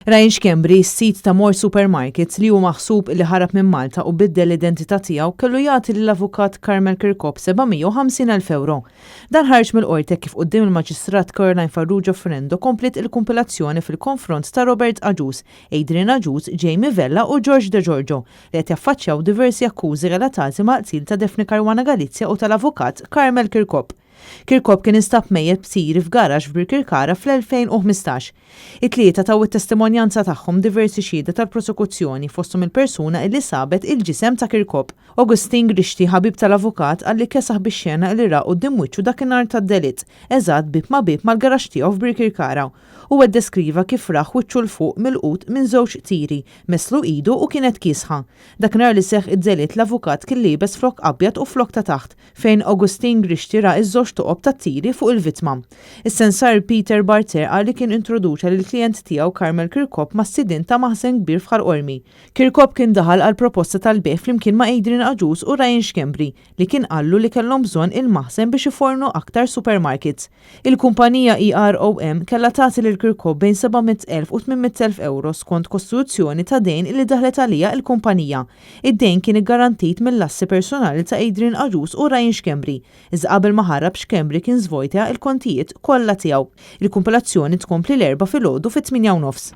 Ryan Schembri, sid ta' More Supermarkets li hu maħsub li ħarab minn Malta u biddel l-identità tiegħu kellu jagħti lill-avukat Carmel Kirkop 750,000 ewro. Dan ħareġ mill-Qorti hekk kif quddiem il-Maġistrat Caroline Farrugia Frendo kompliet il-kumpilazzjoni fil-konfront ta' Robert Agius, Adrian Agius, Jamie Vella u George De Giorgio li qed jaffaċċjaw diversi akkużi relatati mal-qtil ta' Daphne Caruana Galizia u tal-avukat Carmel Kirkop. Kirkop kien instab mejjet b'tiri f'garaxx f'Birkirkara fl-2015. It-tlieta taw it-testimonjanza tagħhom diversi xhieda tal-prosekuzzjoni fosthom il-persuna illi sabet il-ġisem ta' Kirkop. Augustine Grixti, ħabib tal-avukat, qal li kesaħ bix-xena illi ra quddiem wiċċu dakinhar tad-delitt, eżatt bieb ma' bieb mal-garaxx tiegħu f'Birkirkara. Huwa ddeskriva kif rah wiċċu 'l fuq milqut minn żewġ tiri, messlu idu u kienet kiesħa. Dakinhar li seħħ id-delitt l-avukat kien liebes flokk abjad u flokk ta' taħt, fejn Augustine Grixti ra ż-żewġ toqob tat-tiri fuq il-vittma. Is-sensar Peter Barthe qal li kien introduċa lill-klijent tiegħu Carmel Kirkop mas-sidien ta' maħżen kbir f'Ħal Qormi. Kirkop kien daħal għall-proposta tal-bejgħ flimkien ma' Adrian Agius u Ryan Schembri, li kien qallu li kellhom bżonn il-maħżen biex ifornu aktar supermarkets. Il-kumpanija EROM kellha tagħti lil Kirkop bejn 700,000 u 800,000 ewro skont kostituzzjoni ta' dejn li daħlet għaliha l-kumpanija. Id-dejn kien iggarantit mill-assi personali ta' Adrian Agius u Ryan Schembri, iżda qabel ma ħarab Schembri kien żvojta l-kontijiet kollha tiegħu. Il-kumpilazzjoni tkompli l-Erbgħa filgħodu fit-8 u nofs.